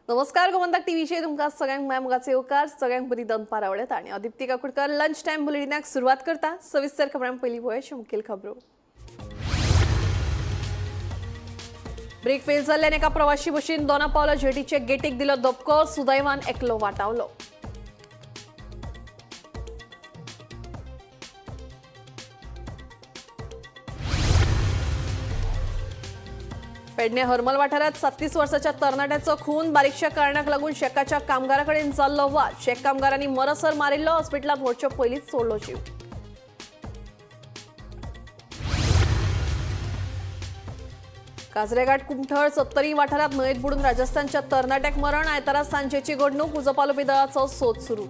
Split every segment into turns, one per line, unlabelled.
नमस्कार, गोमंतक टीव्हीचेर तुमकां सगळ्यांक माय मोगाचो येवकार. सगळ्यांक बरी दनपार आवडत आनी हांव दीप्ती काकुडकर लंच टायम बुलेटिनाक सुरवात करता. सविस्तर खबरां पयलीं पळय मुखेल खबरो. ब्रेक फेल जाल्ल्यान एका प्रवाशी बशीन दोना पावला जेटीचे गेटीक दिलो धपको. सुदैवान एकलो वाटावलो. पेडणे हरमल वाठारात 37 वर्साच्या तरणाट्याचो खून. बारीकशा कारणाक लागून शेकाच्या कामगाराकडेन जाल्लो वाद. शेक कामगारांनी मरसर मारिल्लो. हॉस्पिटलांत व्हरचे पयलींच सोडलो जीव. काजरेघाट कुमठळ सत्तरी वाठारात न्हंयेत बुडून राजस्थानच्या तरणाट्याक मरण. आयतारा सांजेची घडणूक. उजो पालोवपी दळाचो सोद सुरू.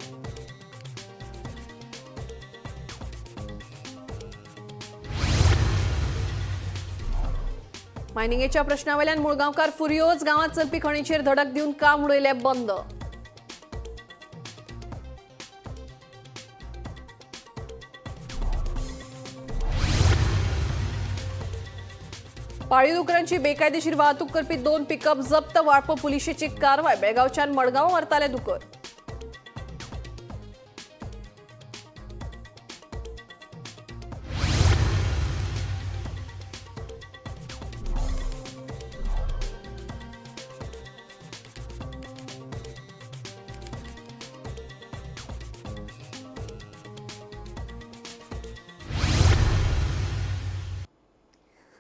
मायनिंगेच्या प्रश्नावेल्यान मुळगांवकार फुर्योज. गांवात चलपी खणीचेर धडक दिवन काम उडयलें बंद. पाळीव दुकरांची बेकायदेशीर वाहतूक करपी 2 पिकअप जप्त. वाळपो पुलिशेची कारवाय. बेळगांवच्यान मडगांव व्हरताले दुकर.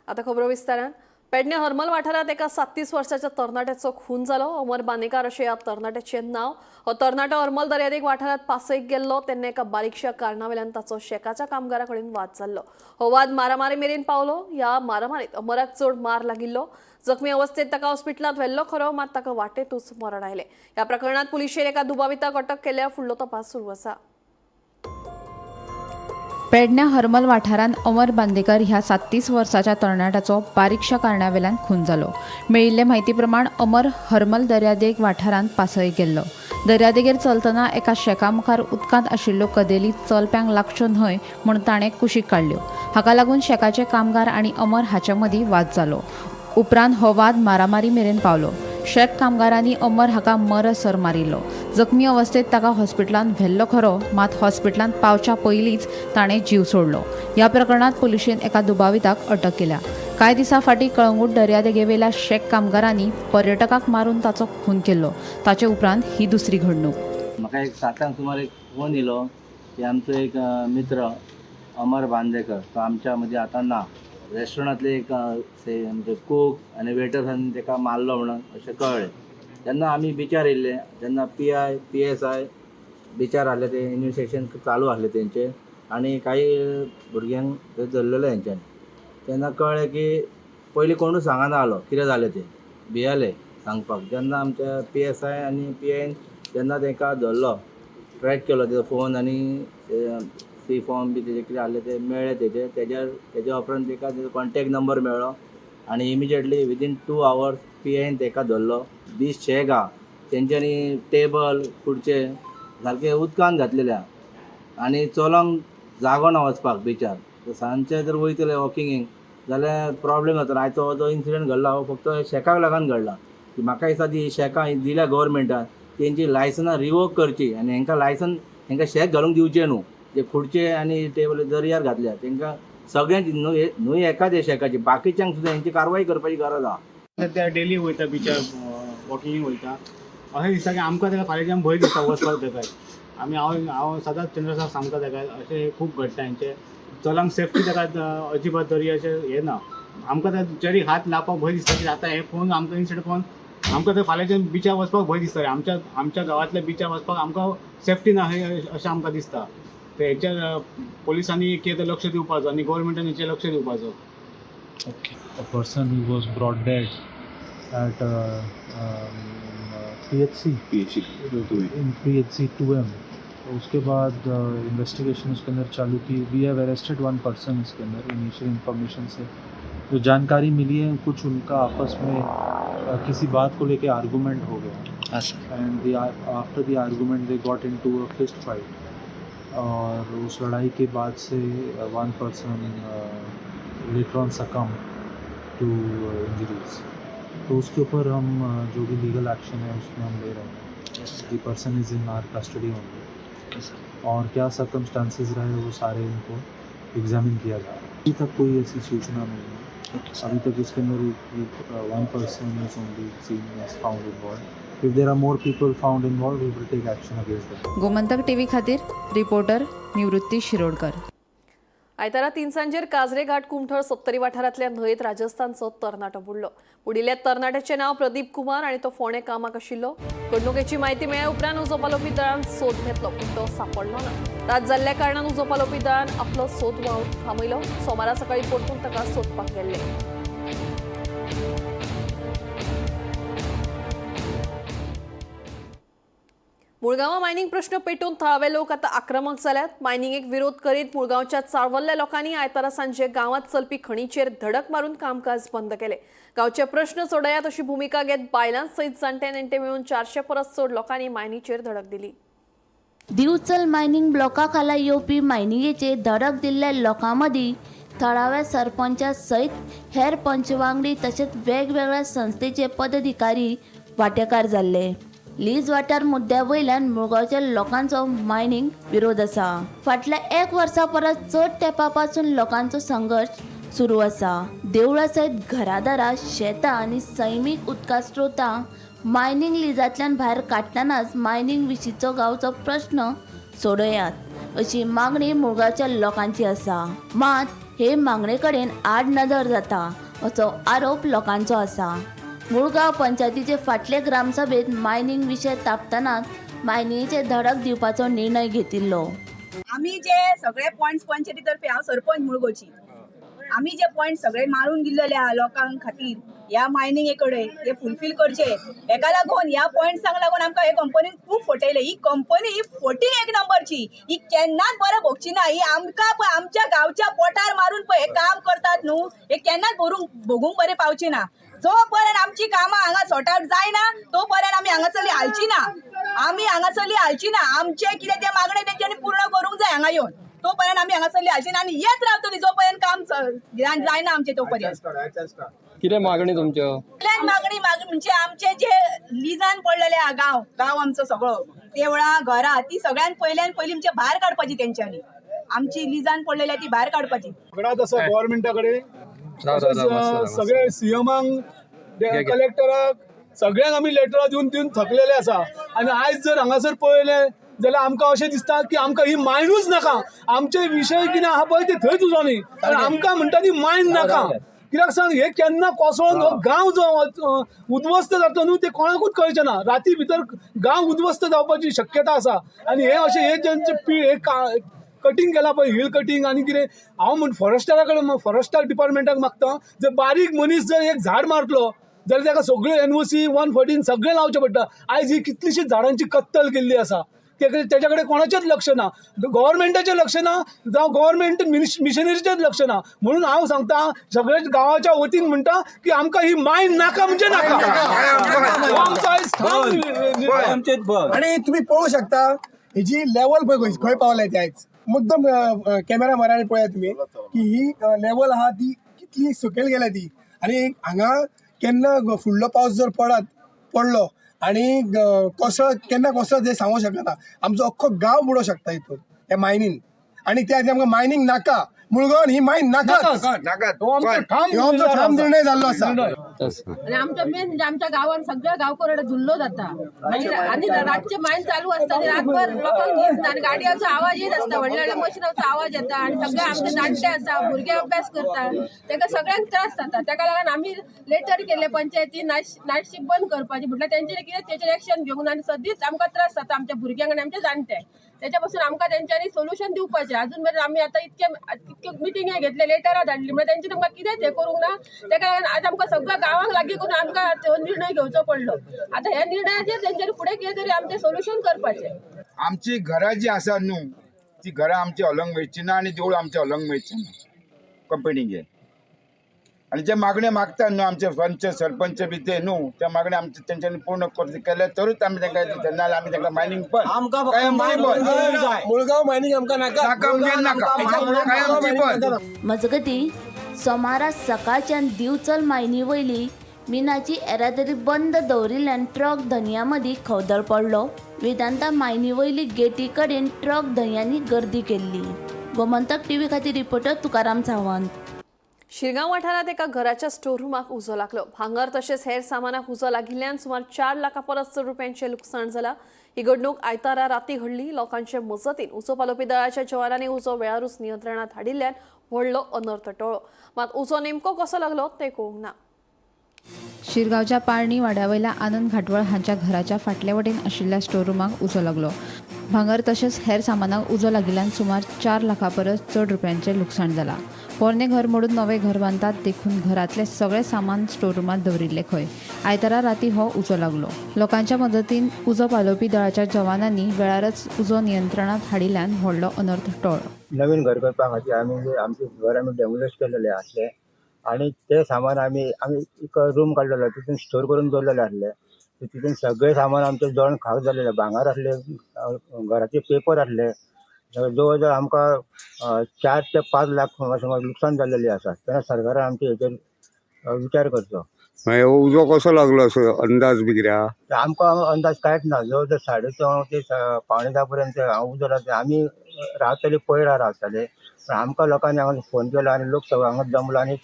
आता खबरो विस्तारान. पेडणे हरमल वाठारात एका 37 वर्साच्या तरणाट्याचो खून जालो. अमर बांदेकार अशें ह्या तरणाट्याचें नांव. हो तरणाटो हरमल दर्यादेग वाठारात पासयेक गेल्लो तेन्ना एका बारीकशा कारणावेल्यान ताचो शेकाच्या कामगारा कडेन वाद जाल्लो. हो वाद मारामारी मेरेन पावलो. ह्या मारामारीत अमराक चड मार लागिल्लो. जखमी अवस्थेत ताका हॉस्पिटलांत व्हेल्लो खरो, मात ताका वाटेतूच मरण आयलें. ह्या प्रकरणात पुलिशेन एका दुबाविताक अटक केल्या. फुडलो तपास सुरू आसा.
पेडण्या हरमल वाठारांत अमर बांदेकर ह्या 37 वर्साच्या तरणाट्याचो बारीकशा कारणावेल्यान खून जालो. मेळिल्ले म्हायती प्रमाण अमर हरमल दर्यादेग वाठारांत पासयेक गेल्लो. दर्यादेगेर चलतना एका शेका मुखार उदकांत आशिल्ल्यो कदेली चलप्यांक लागच्यो न्हय म्हूण ताणें कुशीक काडल्यो. हाका लागून शेकाचे कामगार आनी अमर हाचे मदीं वाद जालो. उपरांत हो वाद मारामारी मेरेन पावलो. शेक कामगारांनी अमर हाका मरसर मारिल्लो. जखमी अवस्थेत ताका हॉस्पिटलांत व्हेल्लो खरो, मात हॉस्पिटलांत पावच्या पयलींच ताणें जीव सोडलो. ह्या प्रकरणांत पुलिशेन एका दुबाविताक अटक केल्या. कांय दिसां फाटीं कळंगूट दर्यादेगेवेल्या शेक कामगारांनी पर्यटकाक मारून ताचो खून केल्लो. ताचे उपरांत ही दुसरी घडणूक.
म्हाका एक 7 सुमार एक फोन येयलो की आमचो एक मित्र अमर बांदेकर तो आमच्या मदीं आतां ना. रेस्टॉरंटांतले एक आमचे कूक आनी वेटर्सांनी ताका मारलो म्हणून अशें कळ्ळें. तेन्ना आमी बिचार येयल्ले तेन्ना पी I PSI बिचार आहले, ते इन्वेस्टिगेशन चालू आहलें तेंचें आनी काही भुरग्यांक ते धरलेले हेंच्यांनी. तेन्ना कळ्ळें की पयलीं कोणूच सांगना आहलो कितें जालें तें, भियेले सांगपाक. जेन्ना आमच्या पीएसआय आनी पीआयन जेन्ना तांकां धरलो, ट्रॅक केलो तेजो फोन आनी सी फॉर्म बी तेजे कितें आहले ते मेळ्ळे तेजे. तेज्या उपरांत तेका तेजो कॉन्टेक्ट नंबर मेळ्ळो आनी इमिजिएटली विदीन 2 आवर्स पीआयन तेका धरलो. दीस शेक आहा तेंच्यांनी टेबल खुर्चे सारके उदकान घातलेले आहा आनी चलोंक जागो ना वचपाक बिचार. सांजचे जर वयतले वॉकिंगेक जाल्यार प्रॉब्लेम जाता. आयचो हो जो इन्सिडंट घडला हो फक्त शेकाक लागून घडला. की म्हाका दिसता ती शेकां ही दिल्या गव्हर्मेंटान तेंची लायसनां रिवोक करची आनी हेंकां लायसन हेंकां शेक घालूंक दिवचें न्हू. जे खुर्चे आनी टेबल दर्यार घातल्या तेंकां सगळ्यांची न्हू न्हू एकाच हे शेकाची, बाकीच्यांक सुद्दां हेंची कारवाय करपाची गरज आहा.
त्या डेली वयता बिचार, वॉकिंग वयता. अशें दिसता की आमकां ताका फाल्यांच्यान भंय दिसता वचपाक ताका. आमी हांव हांव सदांच चंद्र सर सांगता ताका, अशें खूब घडटा हेंचें. चलोंक सेफ्टी ताका अजिबात दर्याचें हें ना. आमकां त्या जरी हात लावपाक भंय दिसता की आतां हें पळोवन आमकां इन्सिडंट पळोवन आमकां थंय फाल्यांच्यान बिचार वचपाक भंय दिसता. आमच्या आमच्या गांवांतल्या बिचार वचपाक आमकां सेफ्टी ना हें अशें आमकां दिसता. तर हेच्यार पोलिसांनी कितें लक्ष दिवपाचो आनी गोवोरमेंटान हेचेर लक्ष दिवपाचो.
A person who was brought dead at PHC in PHC 2M. उसके बाद इन्वेस्टिगेशन उसके अंदर चालू की. We have arrested one person. इसके अंदर इनिशियल इंफॉर्मेशन से जो जानकारी मिली है, कुछ उनका आपस में किसी बात को लेके आर्गूमेंट हो Gaya and the after the argument they got into a fist fight और उस लड़ाई के बाद से one person later on succumbed to injuries. तो उसके ऊपर हम जो भी लीगल एक्शन है उसमें हम ले रहे हैं। The person is in our custody only. और क्या सर्कमस्टांसेस रहे वो सारे उनको एग्जामिन किया जा रहा है। अभी तक कोई ऐसी सूचना नहीं है। अभी तक इसके अंदर one person is only seen is found involve. If there are more people found involve, we will take action against them.
Gomantak TV खातीर रिपोर्टर निवृत्ती शिरोडकर.
आयतारा तिनसांजेर काजरे घाट कुमठळ सत्तरी वाठारांतल्या न्हंयेत राजस्थानचो तरणाटो बुडलो. बुडिल्ल्या तरणाट्याचें नांव प्रदीप कुमार आनी तो फोंडें कामाक आशिल्लो. घडणुकेची म्हायती मेळ्ळ्या उपरांत उजो पालोवपी दळान सोद घेतलो, पूण तो सांपडलो ना. रात जाल्ल्या कारणान उजो पालोवपी दळान आपलो सोद वावर थांबयलो. सोमारा सकाळी परतून ताका सोदपाक गेल्ले. मुळगांवां मायनिंग प्रश्न पेटोवन थळावे लोक आतां आक्रमक जाल्यात. मायनिंगेक विरोध करीत मुळगांवच्या चाळवल्ल्या लोकांनी आयतारा सांजे गांवांत चलपी खणीचेर धडक मारून कामकाज बंद केलें. गांवचे प्रश्न सोडयात अशी भुमिका घेत बायलां सयत जाणटे नेणटे मेळून 400 परस चड लोकांनी मायनीचेर धडक दिली.
दिवचल मायनिंग ब्लॉका खाला येवपी मायनिंगेचेर धडक दिल्ल्या लोकां मदीं थळाव्या सरपंचा सयत हेर पंच वांगडी तशेंच वेगवेगळ्या संस्थेचे पदाधिकारी वांटेकार जाल्ले. लीज वाठार मुद्द्या वयल्यान मुळगांवच्या लोकांचो मायनिंग विरोध आसा. फाटल्या एक वर्सा परस चड तेंपा पासून लोकांचो संघर्श सुरू आसा. देवळां सयत घरादारां, शेतां आनी सैमीक उदका स्रोतां मायनिंग लिजांतल्यान भायर काडटनाच मायनिंग विशींचो गांवचो प्रश्न सोडयात अशी मागणी मुळगांवच्या लोकांची आसा. मात हे मागणे कडेन आड नदर जाता असो आरोप लोकांचो आसा. मुळगांव पंचायतीचे फाटले ग्रामसभेत मायनिंग विशय तापतनाच मायनिंगेचेर धडक दिवपाचो निर्णय घेतिल्लो.
आमी जे सगळे पॉयंट्स पंचायती तर्फे, हांव सरपंच मुळगांवची, आमी जे पॉयंट सगळे मारून दिल्लेले आहा लोकां खातीर ह्या मायनिंगे कडेन ते फुलफील करचे हेका लागून, ह्या पॉयंट्सांक लागून आमकां हे कंपनीन खूब फटयले. ही कंपनी ही फटींग एक नंबरची, ही केन्नाच बरें भोगची ना. ही आमकां पळय आमच्या गांवच्या पोटार मारून पळय हे काम करतात न्हू, हे केन्नाच भोगूंक बरें पावचे ना. जो पर्यंत आमची कामां हांगा सॉर्ट आवट जायना तो पर्यंत आमी हांगासरली हालची ना. आमी हांगासरली हालची ना. आमचे कितें ते मागणे तेंच्यांनी पूर्ण करूंक जाय हांगा येवन. तो पर्यंत आमी हांगासरली हालची ना आनी येत रावतली जो पर्यंत काम जायना आमचें तो पर्यंत.
कितें मागणी तुमच्यो?
इतल्यान मागणी मागणी म्हणजे आमचे जे लिजान पडलेले आहा गांव, गांव आमचो सगळो देवळां घरां ती सगळ्यान पयल्यान पयलीं म्हणजे भायर काडपाची तेंच्यांनी. आमची लिजान पडलेली आहा ती भायर काडपाची.
सगळ्यात आसा गव्हर्मेंटा कडेन, सगळे सीएमांक, कलेक्टराक, सगळ्यांक आमी लेटरां दिवन दिवन थकलेले आसा. आनी आयज जर हांगासर पळयलें जाल्यार आमकां अशें दिसता की आमकां ही मायनूच नाका. आमचे विशय कितें आहा पळय ते थंयच वचोनी, पण आमकां म्हणटा ती मायन नाका. कित्याक सांग, हे केन्ना कोसळोन हो गांव जो उद्ध्वस्त जातलो न्हू ते कोणाकूच कळचें ना. राती भितर गांव उद्ध्वस्त जावपाची शक्यता आसा. आनी हे अशें हे जेंचे हे कटींग केला पळय, हिल कटींग आनी कितें, हांव म्हण फॉरेस्टरा कडेन, फॉरेस्टर डिपार्टमेंटाक मागता, जर बारीक मनीस जर एक झाड मारतलो जाल्यार ताका सगळ्यो NOC 114 सगळें लावचें पडटा. आयज ही कितलीशीच झाडांची कत्तल केल्ली आसा, तेच्या कडेन कोणाचेंच लक्ष ना, गव्हर्मेंटाचें लक्ष ना, जावं गव्हर्मेंट मिशनरीचेंच लक्ष ना. म्हणून हांव सांगता सगळे गांवाच्या वतीन म्हणटा की आमकां ही मायन नाका म्हणजे नाका. हो आमचो आयज ठाम.
आनी तुमी पळोवंक शकता हेजी लेवल पळय खंय पावल्या ती आयज. मुद्दम कॅमेरा मारांनी पळयात तुमी की ही लेवल आहा ती कितली सकयल गेल्या ती. आनी हांगा केन्ना फुडलो पावस जर पडलो आनी कोसळ केन्ना कोसळत हें सांगूंक शकना. आमचो अख्खो गांव बुडोवंक शकता हितून ह्या मायनीन. आनी त्या खातीर आमकां मायनींग नाका, मुळगांवान ही मायन नाकाच.
हो आमचो ठाम
हो आमचो ठाम निर्णय जाल्लो आसा.
आणि आमच्या मेन म्हणजे आमच्या गावान सगळ्या गावकऱ्यांना धुल्लो जाता आणि रातचे मायन चालू असता आणि रातभर लोकांक न्हीद ना आणि गाडयांचो आवाज येत असता, व्हडल्या व्हडल्या मशिनाचो आवाज येता आणि सगळे आमचे जाणटे आसा, भुरगे अभ्यास करता, ताका सगळ्यांक त्रास जाता. ताका लागून आमी लेटर केल्ले पंचायती नायट शिफ्ट बंद करपाची, म्हटल्यार तेंच्यानी कितें तेचेर एक्शन घेवंक ना आनी सदींच आमकां त्रास जाता आमच्या भुरग्यांक आनी आमच्या जाणट्यांक. तेच्या पासून आमकां तेंच्यांनी सोल्युशन दिवपाचें. अजून मेरेन आमी आतां इतके मिटिंगे घेतले, लेटरां धाडली, म्हळ्यार तेंच्यांनी आमकां कितेंच हें करूंक ना. तेका लागून आज आमकां सगळ्या गांवांक लागीं करून आमकां हो निर्णय घेवचो पडलो. आतां ह्या निर्णयाचेर तेंच्यांनी फुडें कितें तरी आमचें सोल्युशन करपाचें.
आमची घरां जी आसा न्हू ती घरां आमची हलोंक मेळची ना आनी देवूळ आमचें हलोंक मेळचें ना कंपनीगे. आनी जे मागण्यो मागता न्हू आमचे पंच सरपंच बी ते न्हू, त्या मागण्यो आमचे तेंच्यांनी पूर्ण केले तरूच आमी तांकां दिता, नाजाल्यार आमी तांकां मायनींग बंद, कायमची बंद.
मुळगांव मायनींग आमकां नाका,
नाका म्हणजे नाका, कायमची बंद.
मजगतीं सोमारा सकाळच्यान दिवचल मायनी वयली मिनाची येरादारी बंद दवरिल्ल्यान ट्रक धनयां मदीं खवदळ पडलो. वेदांता मायनी वयली गेटी कडेन ट्रक धनयांनी गर्दी केल्ली. गोमंतक टीव्ही खातीर रिपोर्टर तुकाराम सावंत.
शिरगांव वाठारांत एका घराच्या स्टोर रुमाक उजो लागलो. भांगर तशेंच हेर सामानाक उजो लागिल्ल्यान सुमार 4 लाखां परस चड रुपयांचें लुकसाण जालां. ही घडणूक आयतारा राती घडली. लोकांचे मजतीन उजो पालोवपी दळाच्या जवानांनी उजो वेळारूच नियंत्रणात हाडिल्ल्यान व्हडलो अनर्थ टळ्ळो. मात उजो नेमको कसो लागलो तें कळूंक ना.
शिरगांवच्या पाळणी वाड्यावयल्या आनंद घाटवळ हांच्या घराच्या फाटले वटेन आशिल्ल्या स्टोर रुमाक उजो लागलो. भांगर तशेंच हेर सामानाक उजो लागिल्ल्यान सुमार 4 लाखां परस चड रुपयांचें लुकसाण जालां. पोरणें घर मोडून नवें घर बांदतात देखून घरांतलें सगळें सामान स्टोर रुमांत दवरिल्लें खंय. आयतारा राती हो उजो लागलो. लोकांच्या मजतीन उजो पालोवपी दळाच्या जवानांनी वेळारच उजो नियंत्रणात हाडिल्ल्यान व्हडलो अनर्थ टळ्ळो.
नवीन घर करपा खातीर आमी आमचें घर आमी डेमोलिश केलेलें आसलें आनी तें सामान आमी आमी एक रूम काडलेलो, तितून स्टोर करून दवरलेलें आसलें. तितून सगळें सामान आमचें जळोन खाक जालेलें. भांगर आसलें, घराचे पेपर आसले. जवळ जवळ आमकां 4 ते 5 लाख सुमार लुकसाण जाल्लेलें आसा. तेन्ना सरकारान आमचे हेचेर विचार करचो.
मागीर हो उजो कसो लागलो असो अंदाज बी कितें आहा?
आमकां अंदाज कांयच ना. जवळ जवळ 9:30 ते 9:45 पर्यंत हांव उजो लागलो. आमी रावताले, पयर रावताले, पण आमकां लोकांनी हांगा फोन केलो आनी लोक सगळो हांगा जमलो आनी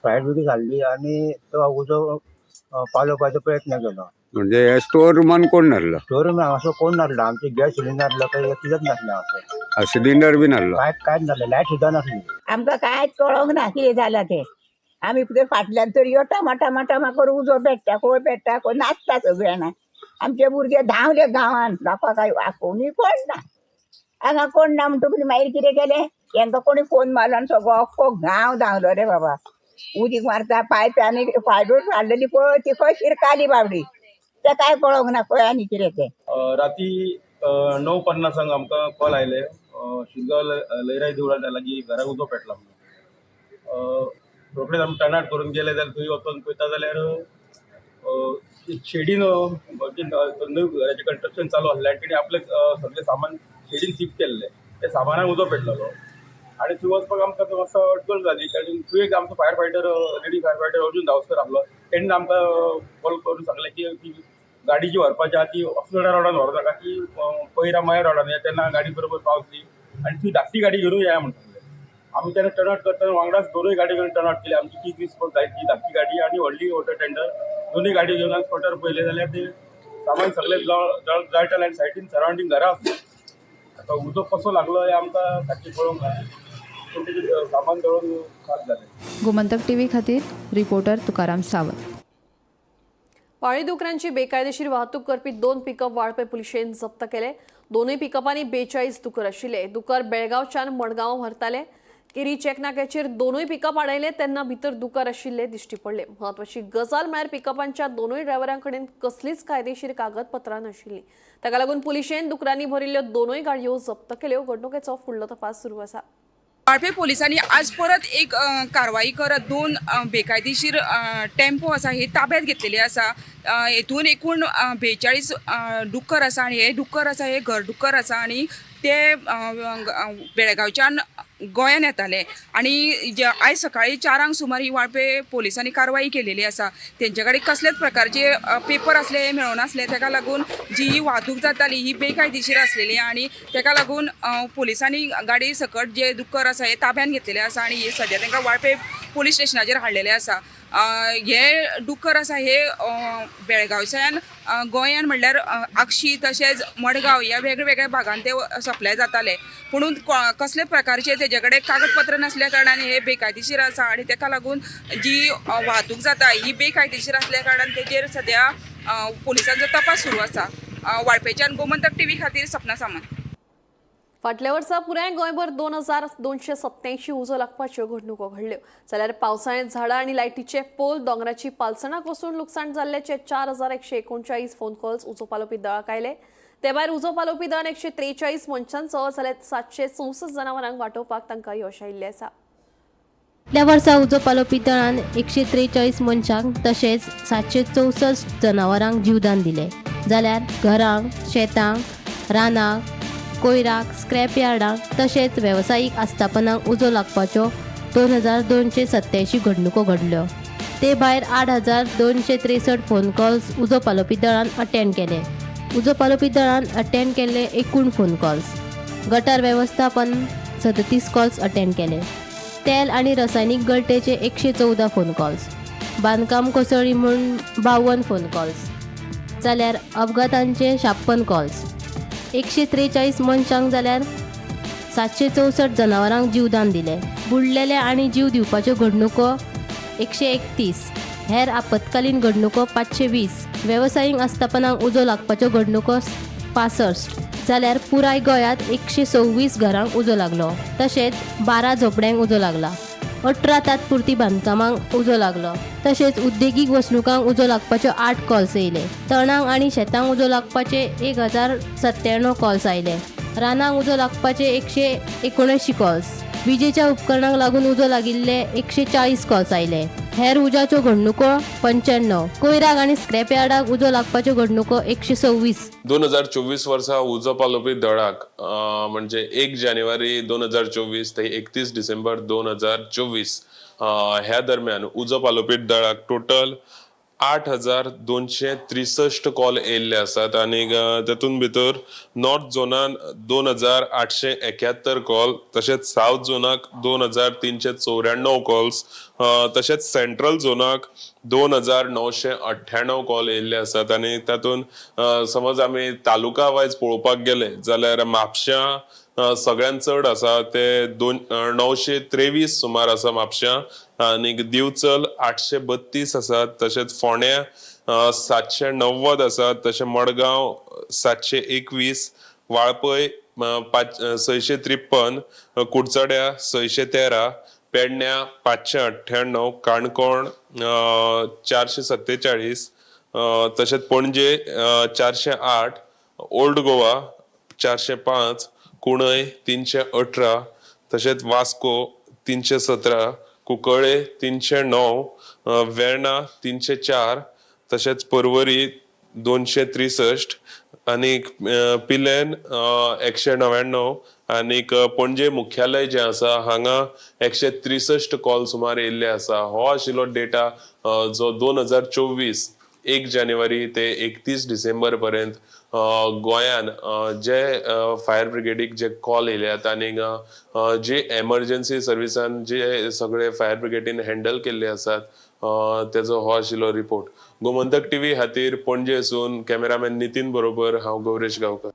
फायर ब्रिगेड हाडली आनी तो उजो पालोवपाचो प्रयत्न केलो.
म्हणजे हे स्टोर रुमान कोण नासलो?
स्टोर रूम हांगासर कोण नासलो. आमचे गॅस सिलिंडर नासलो, काही कितेंच नासलें हांगासर.
सिलिंडर बी नासलो?
कांयच नासलें, लायट सुद्दां नासली.
आमकां कांयच कळोंक ना कितें जालां तें. आमी कितें फाटल्यान तर यो टमा टमा टमा करून उजो पेट्टा, खंय पेट्टा, खंय नाचता सगळीं जाणां. आमचे भुरगे धांवले गांवान, लोकांक कांय आपोवनूय कोण ना, हांगा कोण ना. म्हणटकूच मागीर कितें केलें, हेंकां कोणी फोन मारलो आनी सगळो अख्खो गांव धांवलो रे बाबा. उदीक मारता पायप आनी फायडूर हाडलेली पळय ती खंय शिरकाली बाबडी, तें कांय कळोंक ना खंय आनी कितें तें.
राती 9:50 आमकां कॉल आयले, शिरगांव लयराई देवळा लागीं घराक उजो पेटला म्हणून. रोखडेच आमी टर्न आउट करून गेले जाल्यार थंय वचोन पळयता जाल्यार शेडीन नवी घराचें कन्स्ट्रक्शन चालू आसलें आनी तेणी आपलें सगळें सामान शेडीन शिफ्ट केल्लें. त्या सामानाक उजो पेटलेलो आनी थंय वचपाक आमकां मातसो अडचण जाली. कारण थंय एक आमचो fire fighter, lady fire fighter Arjun Dhavaskar आसलो. तेणी आमकां कॉल करून सांगलें की गाडी जी व्हरपाची आहा ती अस्नोड्या रोडान व्हरूं नाका, ती पयरा मया रोडान या, तेन्ना गाडी बरोबर पावतली आनी ती धाकटी गाडी घेवन या म्हण सांगलें. आमी तेन्ना टर्न आउट करतना वांगडाच दोनूय गाडी घेवन टर्न आउट केली. आमची ती दीस ती धाकटी गाडी आनी व्हडली वॉटर टेंडर दोनूय गाडी घेवन आमी स्पॉटार पळयलें जाल्यार ते सामान सगळें जळटालें आनी सायडीन सरावंडींग घरां आसलीं. आतां उजो कसो लागलो हें आमकां सारकें कळोंक ना, पूण तेजें सामान जळोवन खाक जालें.
गोमंतक टीव्ही खातीर रिपोर्टर तुकाराम सावंत.
पाळीव दुकरांची बेकायदेशीर वाहतूक करपी 2 पिकअप वाळपय पुलिशेन जप्त केले. दोनूय पिकअपांनी 42 दुकर आशिल्ले. दुकर बेळगांवच्यान मडगांव व्हरताले. केरी चेकनाक्याचेर दोनूय पिकअप आडयले तेन्ना भितर दुकर आशिल्ले दिश्टी पडले. म्हत्वाची गजाल म्हळ्यार पिकअपांच्या दोनूय ड्रायव्हरां कडेन कसलीच कायदेशीर कागदपत्रां नाशिल्लीं. ताका लागून पुलिशेन दुकरांनी भरिल्ल्यो दोनूय गाडयो जप्त केल्यो. घडणुकेचो फुडलो तपास सुरू आसा.
वाळपय पोलिसांनी आज परत एक कारवाई करत 2 बेकायदेशीर टेम्पो आसा हे ताब्यात घेतलेले आसा. हेतून एकूण 42 डुकर आसा आनी हे डुकर आसा हे घर डुकर आसा आनी ते बेळगांवच्यान गोंयान येताले आनी आयज सकाळी 4 सुमार ही वाळपय पोलिसांनी कारवाई केलेली आसा. तेंचे कडेन कसलेच प्रकारचे पेपर आसले हे मेळनासले, तेका लागून जी ही वाहतूक जाताली ही बेकायदेशीर आसलेली आनी तेका लागून पोलिसांनी गाडी सकट जे दुकर आसा हे ताब्यान घेतलेले आसा आनी हे सद्या तांकां वाळपय पोलीस स्टेशनाचेर हाडलेले आसा. हे डुकर आसा हे बेळगांवच्यान गोंयान म्हणल्यार आगशी तशेंच मडगांव ह्या वेगळ्या भागान ते सप्लाय जाताले, पुणून कसले प्रकारचे तेजे कडेन कागदपत्र नासल्या कारणान हे बेकायदेशीर आसा आनी तेका लागून जी वाहतूक जाता ही बेकायदेशीर आसल्या कारणान तेजेर सद्या पोलिसांचो तपास सुरू आसा. वाळपयच्यान गोमंतक टीव्ही खातीर सपना सामंत.
फाटल्या वर्सा पुराय गोंयभर 2287 उजो लागपाच्यो घडणुको घडल्यो. जाल्यार पावसाळ्यांत झाडां आनी लायटीचे पोल, दोंगराची पालसणां कोसळून लुकसाण जाल्ल्याचे 4139 फोन कॉल्स उजो पालोवपी दळाक आयले. ते भायर उजो पालोवपी दळान 143 मनशांचो जाल्यार 764 जनावरांक वाटोवपाक तांकां यश आयिल्लें आसा.
फाटल्या वर्सा उजो पालोवपी दळान 143 मनशांक तशेंच 764 जनावरांक जीवदान दिलें. जाल्यार घरांक, शेतांक, रानांक, कोयराक, स्क्रॅप यार्डांक तशेंच वेवसायीक आस्थापनांक उजो लागपाच्यो 2287 घडणुको घडल्यो. ते भायर 8263 फोन कॉल्स उजो पालोवपी दळान अटेंड केले. उजो पालोवपी दळान अटेंड केल्ले एकूण फोन कॉल्स. गटार वेवस्थापन 37 कॉल्स अटेंड केले. तेल आनी रसायनीक गळटेचे 114 फोन कॉल्स. बांदकाम कोसळ्ळी म्हूण 52 फोन कॉल्स, जाल्यार अपघातांचे 56 कॉल्स. 143 मनशांक जाल्यार 764 जनावरांक जीवदान दिलें. बुडलेले आनी जीव दिवपाच्यो घडणुको 131, हेर आपत्कालीन घडणुको 520, वेवसायीक आस्थापनांक उजो लागपाच्यो घडणुको 65, जाल्यार पुराय गोंयांत 126 घरांक उजो लागलो. तशेंच 12 झोपड्यांक उजो लागला. 18 तात्पुरती बांदकामांक उजो लागलो. तशेंच उद्देगीक वसणुकांक उजो लागपाच्यो 8 कॉल्स येयले. तणांक आनी शेतांक उजो लागपाचे 1097 कॉल्स आयले. रानांक उजो लागपाचे 179 कॉल्स. विजेच्या उपकरणांक लागून उजो लागिल्ले 140 कॉल्स आयले. हेर उज्याच्यो घडणुको 95. कोयराक आनी स्क्रॅप यार्डाक उजो लागपाच्यो घडणुको 126.
2024 वर्सा उजो पालोवपी दळाक म्हणजे 1 जानेवारी 2024 ते 31 डिसेंबर 2024 ह्या दरम्यान उजो पालोवपी दळाक टोटल 8263 कॉल येयल्ले आसात आनी तातूंत भितर नॉर्थ झोनान 2871 कॉल, तशेंच सावथ झोनाक 2394 कॉल्स, तशेंच सेंट्रल झोनाक 2998 कॉल येयल्ले आसात. आनी तातूंत समज आमी तालुका वायज पळोवपाक गेले जाल्यार म्हापश्यां सगळ्यांत चड आसा, ते 923 सुमार आसा म्हापश्यां, आनी दिवचल 832 आसात, तशेंच फोंड्या 790 आसात, तशें मडगांव 721, वाळपय 653, कुडचड्या 613, पेडण्या 598, काणकोण 447, तशेंच पणजे 408, ओल्ड गोवा 405, कुणय 318, तशेंच वास्को 317, कुंकळे 309, वेर्णा 304, तशेंच पर्वरी 263 आनी पिलेन 199 आनी पणजे मुख्यालय जें आसा हांगा 163 कॉल सुमार येयल्ले आसा. हो आशिल्लो डेटा जो 2024 1 जानेवारी ते 31 डिसेंबर पर्यंत गोंयान जे फायर ब्रिगेडीक जे कॉल येयल्यात आनी जे एमर्जन्सी सर्विसान जे सगळे फायर ब्रिगेडीन हँडल केल्ले आसात तेजो हो आशिल्लो रिपोर्ट. गोमंतक टीव्ही खातीर पणजेसून कॅमेरामॅन नितीन बरोबर हांव गौरेश गांवकर.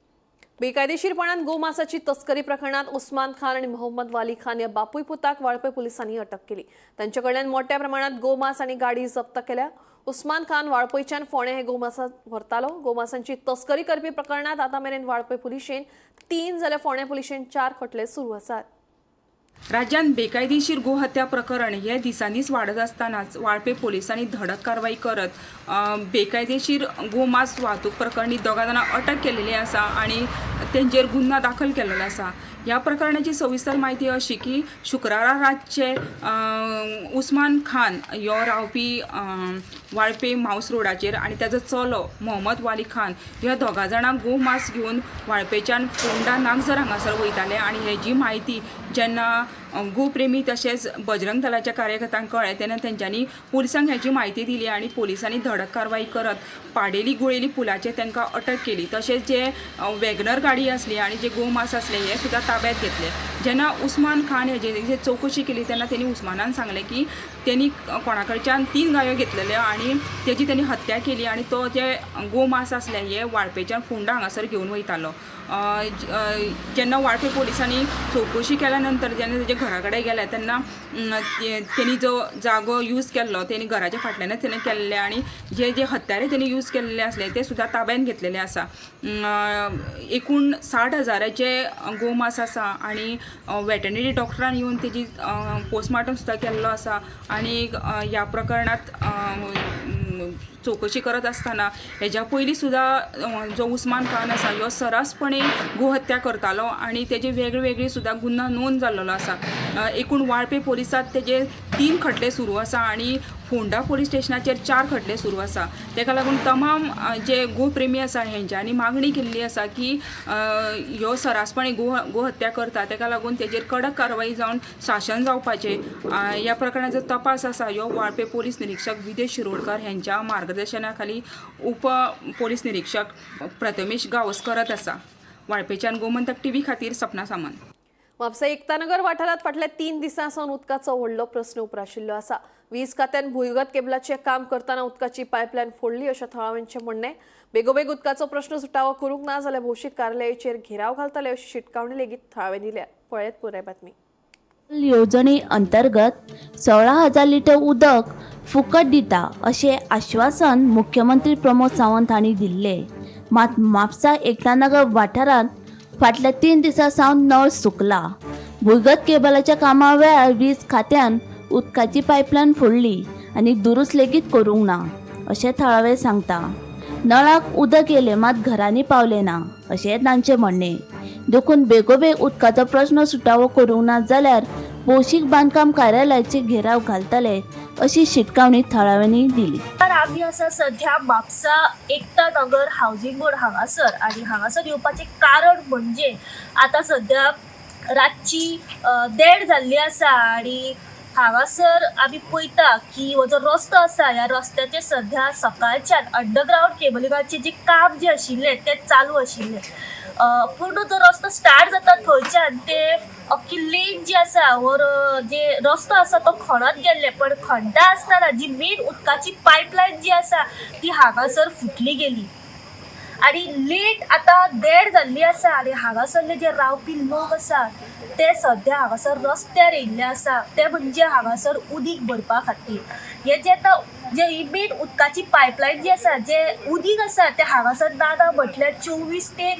बेकायदेशीरपणान गोमांसाची तस्करी प्रकरणात उस्मान खान आणि मोहम्मद वाली खान या बापूय पुताक वाळपय पोलिसांनी अटक केली. त्यांच्या कडल्यान मोठ्या प्रमाणात गोमांस आणि गाडी जप्त केल्या. उस्मान खान वाळपयच्यान फोंडें हे गोमांस व्हरतालो. गोमांसांची तस्करी करपी प्रकरणात आतां मेरेन वाळपय पुलिशेन 3 जाल्यार फोंडें पुलिशेन 4 खटले सुरू आसात.
राज्यांत बेकायदेशीर गोहत्या प्रकरण हे दिसांनीच वाडत आसतनाच वाळपय पोलिसांनी धडक कारवाय करत बेकायदेशीर गोमांस वाहतूक प्रकरणी दोगां जाणां अटक केलेली आसा आनी तेंचेर गुन्यांव दाखल केल्लो आसा. ह्या प्रकरणाची सविस्तर म्हायती अशी की शुक्रारा रातचे उस्मान खान ह्यो रावपी वाळपय मावस रोडाचेर आनी ताजो चलो मोहम्मद वाली खान ह्या दोगां जाणां गोमांस घेवन वाळपेच्यान फोंडा नागझर हांगासर वयताले आनी हेजी म्हायती जेन्ना गोप्रेमी तशेंच बजरंग दलाच्या कार्यकर्त्यांक कळ्ळें तेन्ना तेंच्यांनी पुलिसांक हेजी म्हायती दिली आनी पुलिसांनी धडक कारवाय करत पाडेली गुळेली पुलाचेर तांकां अटक केली. तशेंच जे वॅगनर गाडी आसली आनी जे गोमांस आसले हे सुद्दां ताब्यात घेतले. जेन्ना उस्मान खान हेजे चवकशी केली तेन्ना तेणी उस्मानान सांगलें की तेणी कोणा कडच्यान 3 गायो घेतलेल्यो आनी तेजी तेणी हत्या केली आनी तो जे गोमांस आसले हे वाळपेच्यान फोंडा हांगासर घेवन वयतालो. जेन्ना वाळपय पोलिसांनी चवकशी केल्या नंतर जेन्ना तेजे घरा कडेन गेले तेन्ना तेणी जो जागो यूज केल्लो तेणी घराच्या फाटल्यानच तेणी केल्ले आनी जे जे हत्यारे तेणी यूज केल्ले आसले ते सुद्दां ताब्यान घेतलेले आसा. एकूण 60,000 गोमांस आसा आनी वेटनरी डॉक्टरान येवन तेजी पोस्टमार्टम सुद्दां केल्लो आसा आनी ह्या प्रकरणांत चवकशी करत आसतना हेज्या पयलीं सुद्दां जो उस्मान खान आसा ह्यो सरासपणे गोहत्या करतालो आनी तेजे वेगळे वेगळे सुद्दां गुन्यांव नोंद जाल्लो आसा. एकूण वाळपय पोलिसांत तेजे 3 खटले सुरू आसा आनी फोंडा पोलीस स्टेशनाचेर 4 खटले सुरू आसा. तेका लागून तमाम जे गोप्रेमी आसा हेंच्यांनी मागणी केल्ली आसा की ह्यो सरासपणी गोहत्या करता, तेका लागून तेजेर कडक कारवाई जावन शासन जावपाचें. ह्या प्रकरणाचो तपास आसा ह्यो वाळपे पोलीस निरीक्षक विदेश शिरोडकर हेंच्या मार्गदर्शना खाली उप पोलीस निरीक्षक प्रथमेश गावस करत आसा. वाळपेच्यान गोमंतक टीव्ही खातीर सपना सामंत.
म्हापसा एकतानगर वाठारांत फाटल्या 3 दिसां सावन उदकाचो व्हडलो प्रस्न उप्राशिल्लो आसा. वीज खात्यान भुंयगत केबलाचें काम करतना उदकाची पायपलायन फोडली अशें थळाव्यांचें म्हणणें. बेगोबेग उदकाचो प्रस्न सुटावो करूंक ना जाल्यार भौशीक कार्यालयाचेर घेराव घालतले अशी शिटकावणी लेगीत थळाव्यांनी दिल्या. पळयत पुराय बातमी.
येवजणे अंतर्गत 16,000 लिटर उदक फुकट दिता अशें आश्वासन मुख्यमंत्री प्रमोद सावंत हांणी दिल्लें. मात म्हापसा एकतानगर वाठारांत फाटल्या 3 दिसां सावन नळ सुकला. भुंयगत केबलाच्या कामा वेळार वीज खात्यान उदकाची पायपलायन फोडली आनी दुरुस्त लेगीत करूंक ना अशें थळावे सांगता. नळाक उदक येयलें मात घरांनी पावलें ना अशें तांचें म्हणणें. देखून बेगोबेग उदकाचो प्रस्न सुटावो करूंक ना जाल्यार भौशीक बांदकाम कार्यालयाचे घेराव घालतले अशी शिटकावणी थळाव्यांनी दिली.
तर आमी आसा सध्या म्हापसा एकता नगर हावजींग बोर्ड हांगासर आनी हांगासर येवपाचें कारण म्हणजे आतां सध्या रातची 1:30 जाल्ली आसा आनी हांगासर आमी पळयता की हो जो रस्तो आसा ह्या रस्त्याचेर सध्या सकाळच्यान अंडरग्रावंड केबलिंगाचें जें काम जें आशिल्लें तें चालू आशिल्लें. पूर्ण जो रस्तो स्टार्ट जाता थंयच्यान ते अख्खी लेन जी आसा वर जे रस्तो आसा तो खणत गेल्ले, पण खणटा आसतना जी मेन उदकाची पायपलायन जी आसा ती हांगासर फुटली गेली आनी लेट आतां 1:30 जाल्ली आसा आनी हांगासरले जे रावपी लोक आसा ते सद्या हांगासर रस्त्यार येयल्ले आसा ते म्हणजे हांगासर उदीक भरपा खातीर. हे जे आतां जे ही मेन उदकाची पायपलायन जी आसा जे उदीक आसा ते हांगासर ना ना म्हटल्यार 24 ते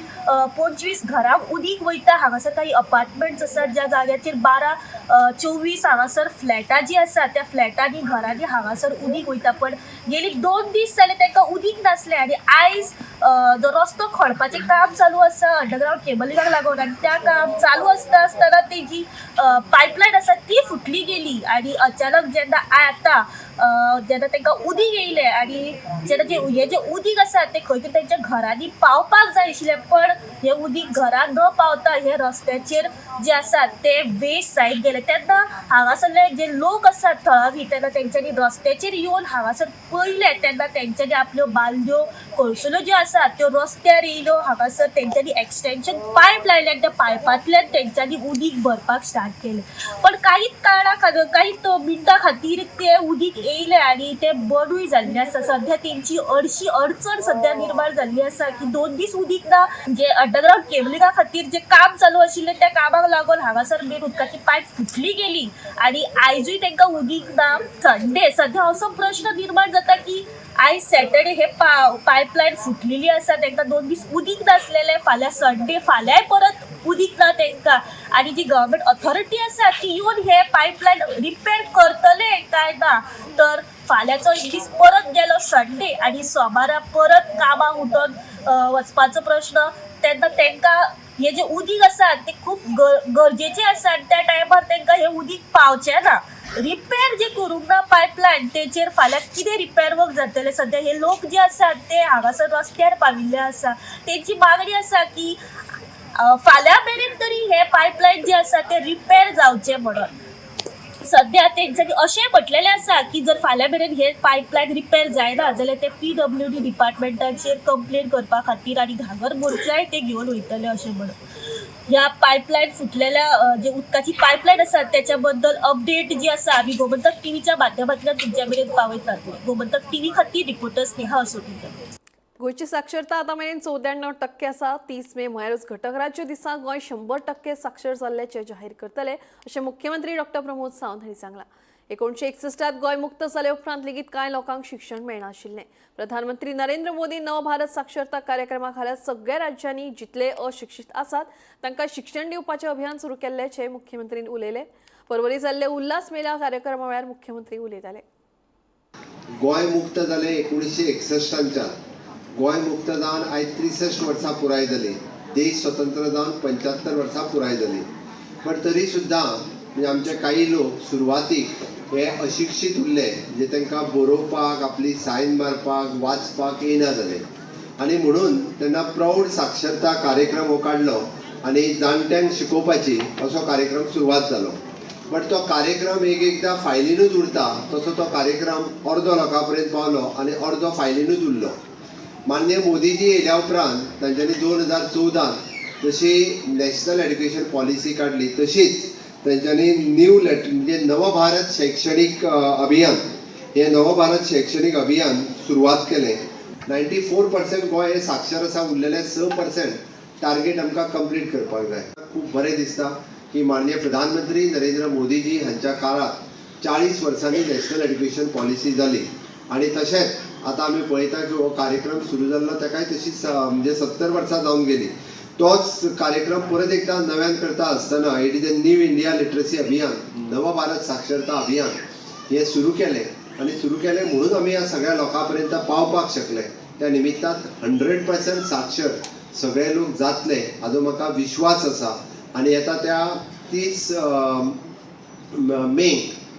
25 घरांक उदीक वयता. हांगासर काही अपार्टमेंट्स आसात ज्या जाग्याचेर 12 24 हांगासर फ्लॅटां जी आसा त्या फ्लॅटांनी घरांनी हांगासर उदीक वयता. पण गेली 2 दीस जाले तांकां उदीक नासलें आनी आयज जो रस्तो खणपाचें काम चालू आसा अंडरग्रावंड केबलिंगाक लागून आनी त्या काम चालू आसता आसतना तेजी पायपलायन आसा ती फुटली गेली आनी अचानक जेन्ना आतां जेन्ना तांकां उदीक येयलें आनी जेन्ना जे हें जें उदीक आसा तें खंय तरी तेंच्या घरांनी पावपाक जाय आशिल्लें, पण हें उदीक घरान न पावता हे रस्त्याचेर जे आसा ते वेस्ट जायत गेले. तेन्ना हांगासरले जे लोक आसात थळावी तेन्ना तेंच्यांनी रस्त्याचेर येवन हांगासर पळयलें तेन्ना तेंच्यांनी आपल्यो बालद्यो कळसुल्यो ज्यो आसा त्यो रस्त्यार येयल्यो. हांगासर तेंच्यांनी एक्सटेंशन पायप लायले आनी त्या पायपांतल्यान तेंच्यांनी उदीक भरपाक स्टार्ट केलें. पण कांयच कारणा खातीर कांयच मिनटां खातीर तें उदीक येयलें आनी तें बंदूय जाल्लें आसा. सद्या तेंची अडशी अडचण सद्या निर्माण जाल्ली आसा की 2 दीस उदीक ना. जे अंडरग्रावंड केबलिंगा खातीर जें काम चालू आशिल्लें त्या कामाक लागून हांगासर मेन उदकाची पायप फुटली गेली आनी आयजूय तांकां उदीक ना. संडे सद्या असो प्रश्न निर्माण जाता की आयज सॅटर्डे हे पायपलायन फुटलेली आसा, तांकां 2 दीस उदीक नासलेलें, फाल्यां संडे फाल्यांय परत उदीक ना तांकां आनी जी गव्हर्मेंट ऑथॉरिटी आसा ती येवन हे पायपलायन रिपेर करतले काय ना. तर फाल्यांचो एक दीस परत गेलो संडे आनी सोमारा परत कामाक उठोन वचपाचो प्रश्न. तेन्ना तांकां हे जे उदीक आसा ते खूब गरजेचें आसा आनी त्या टायमार तांकां हें उदीक पावचें ना. रिपेर जे करूंक ना पायपलायन तेचेर फाल्यां कितें रिपेर वर्क जातलें. सद्या हे लोक जे आसात ते हांगासर रस्त्यार पाविल्ले आसा. तेंची मागणी आसा की फाल्यां मेरेन तरी हे पायपलायन जे आसा ते रिपेर जावचें म्हणून. सद्या तेंच्यांनी अशें म्हटलेलें आसा की जर फाल्यां मेरेन हे पायपलायन रिपेर जायना जाल्यार ते PWD डिपार्टमेंटाचेर कंप्लेन करपा खातीर आनी घागर मोर्चाय ते घेवन वयतले अशें म्हणून. ह्या पायपलायन फुटलेल्या जे उदकाची पायपलायन आसा त्याच्या बद्दल अपडेट जी आसा आमी गोमंतक टीव्हीच्या माध्यमांतल्यान तुमच्या मेरेन पावयतात. गोमंतक टीव्ही खातीर रिपोर्टर स्नेहा असोटीकर.
गोंयची साक्षरता आतां मेरेन 94% आसा. 30 मे म्हळ्यारूच घटक राज्य दिसा गोंय 100% साक्षर जाल्ल्याचें जाहीर करतले अशें मुख्यमंत्री डॉक्टर प्रमोद सावंत हांणी सांगलां. 1961 गोंय मुक्त जाले उपरांत लेगीत कांय लोकांक शिक्षण मेळनाशिल्लें. प्रधानमंत्री नरेंद्र मोदी नव भारत साक्षरता कार्यक्रमा खाला सगळ्या राज्यांनी जितले अशिक्षीत आसात तांकां शिक्षण दिवपाचें अभियान सुरू केल्ल्याचें मुख्यमंत्रीन उलयलें. परवरी जाल्ले उल्हास मेला कार्यक्रमा वेळार मुख्यमंत्री उलयताले.
गोंय मुक्त जालें 1961 गोंय मुक्त जावन आयज 63 वर्सां पुराय जाली. देश स्वतंत्र जावन 75 वर्सां पुराय जाली. पण तरी सुद्दां म्हणजे आमचे काही लोक सुरवातीक हे अशिक्षीत उरले, म्हणजे तांकां बरोवपाक, आपली सायन मारपाक, वाचपाक येना जालें आनी म्हणून तेन्ना प्रौढ साक्षरता कार्यक्रम हो काडलो आनी जाणट्यांक शिकोवपाची असो कार्यक्रम सुरवात जालो. बट तो कार्यक्रम एक एकदां फायलीनूच उरता, तसो तो कार्यक्रम अर्दो लोकां पर्यंत पावलो आनी अर्दो फायलीनूच उरलो. माननीय मोदीजी येयल्या उपरांत तांच्यांनी 2014 जशी नॅशनल एड्युकेशन पॉलिसी काडली, तशीच तांच्यांनी न्यू लेट म्हणजे नवभारत शैक्षणीक अभियान, हें नवभारत शैक्षणीक अभियान सुरवात केलें. 94% गोंय हें साक्षर आसा, उरलेलें 6% टार्गेट आमकां कंप्लीट करपाक जाय. खूब बरें दिसता की माननीय प्रधानमंत्री नरेंद्र मोदीजी हांच्या काळांत 40 वर्सांनी नॅशनल एड्युकेशन पॉलिसी जाली आनी तशेंच आतां आमी पळयता की हो कार्यक्रम सुरू जाल्लो ताकाय तशी म्हणजे 70 वर्सां जावन गेली. तोच कार्यक्रम परत एकदां नव्यान करता आसतना it is a new India literacy Abhiyan, नव भारत साक्षरता अभियान हें सुरू केलें आनी सुरू केलें म्हणून आमी ह्या सगळ्या लोकां पर्यंत पावपाक शकले. त्या निमित्तान 100% साक्षर सगळे लोक जातले हाजो म्हाका विश्वास आसा. आनी येता त्या 30 मे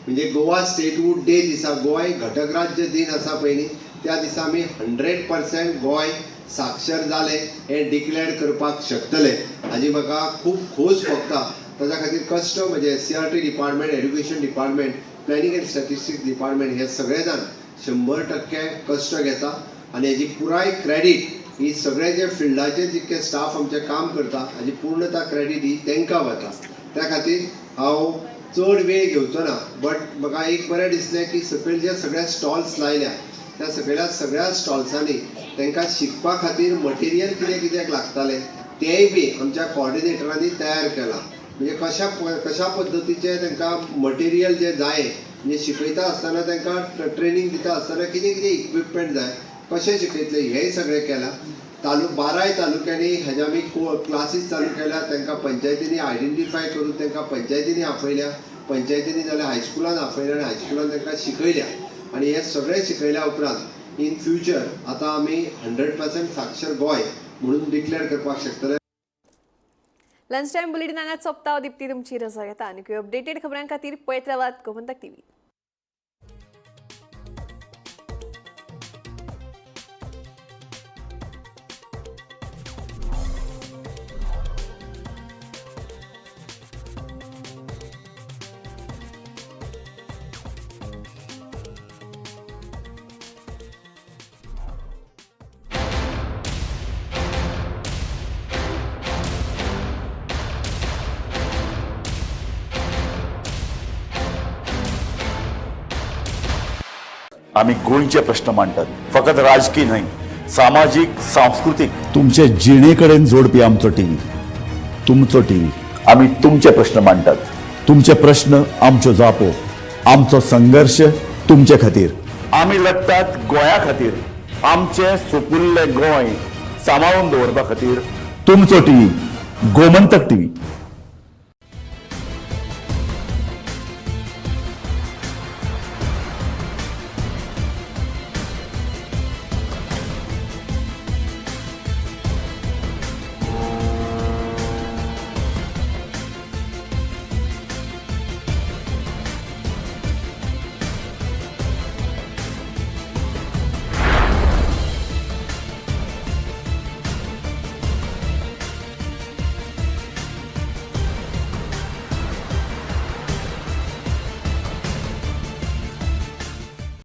म्हणजे गोवा स्टेटहूड डे दिसा, गोंय घटक राज्य दिन आसा पयलीं, त्या दिसा आमी 100% गोंय साक्षर जालें हें डिक्लेअर करपाक शकतले हाजी म्हाका खूब खोस भोगता. ताच्या खातीर कश्ट म्हणजे SCERT department, education department, planning and statistics department हे सगळे जाण 100% कश्ट घेता आनी हेजी पुराय क्रेडीट ही सगळे जे फिल्डाचे जितके स्टाफ आमचे काम करता हाजी पूर्णता क्रेडीट ही तांकां वता. त्या खातीर हांव चड वेळ घेवचो ना, बट म्हाका एक बरें दिसलें की सकयल जे सगळे स्टॉल्स लायल्या त्या सगळ्या सगळ्या स्टॉल्सांनी तांकां शिकपा खातीर मटेरियल कितें कित्याक लागतालें तेंय बी आमच्या कॉर्डिनेटरांनी तयार केलां. म्हणजे कशा कशा पद्दतीचें तांकां मटेरियल जें जाय, म्हणजे शिकयता आसतना तांकां ट्रेनींग दिता आसतना कितें कितें इक्विपमेंट जाय, कशें शिकयतलें हेंय सगळें केलां. 12 तालुक्यांनी हेज्या आमी क्लासीस चालू केल्या. तांकां पंचायतींनी आयडेंटिफाय करून तांकां पंचायतींनी आपयल्या, पंचायतींनी जाल्यार हायस्कुलान आपयल्या आनी हायस्कुलान तांकां शिकयल्या. आनी हें सगळें शिकयल्या उपरांत इन फ्युचर आतां आमी 100% साक्षर गोंय म्हणून डिक्लेअर करपाक शकतले.
लंच टायम बुलेटिन हांगाच सोंपता. दीप्ती तुमची रजा घेता आनी अपडेटेड खबरां खातीर पळयत रावात गोमंतक टीव्ही.
आमी गोंयचे प्रश्न मांडटात, फकत राजकीय न्हय, सामाजीक, सांस्कृतीक, तुमचे जिणे कडेन जोडपी आमचो टीव्ही, तुमचो टीव्ही. आमी तुमचे प्रश्न मांडटात, तुमचे प्रश्न आमच्यो जापो, आमचो संघर्श तुमचे खातीर. आमी लढटात गोंया खातीर, आमचें सुपुल्लें गोंय सांबाळून दवरपा खातीर. तुमचो टीव्ही, गोमंतक टीव्ही.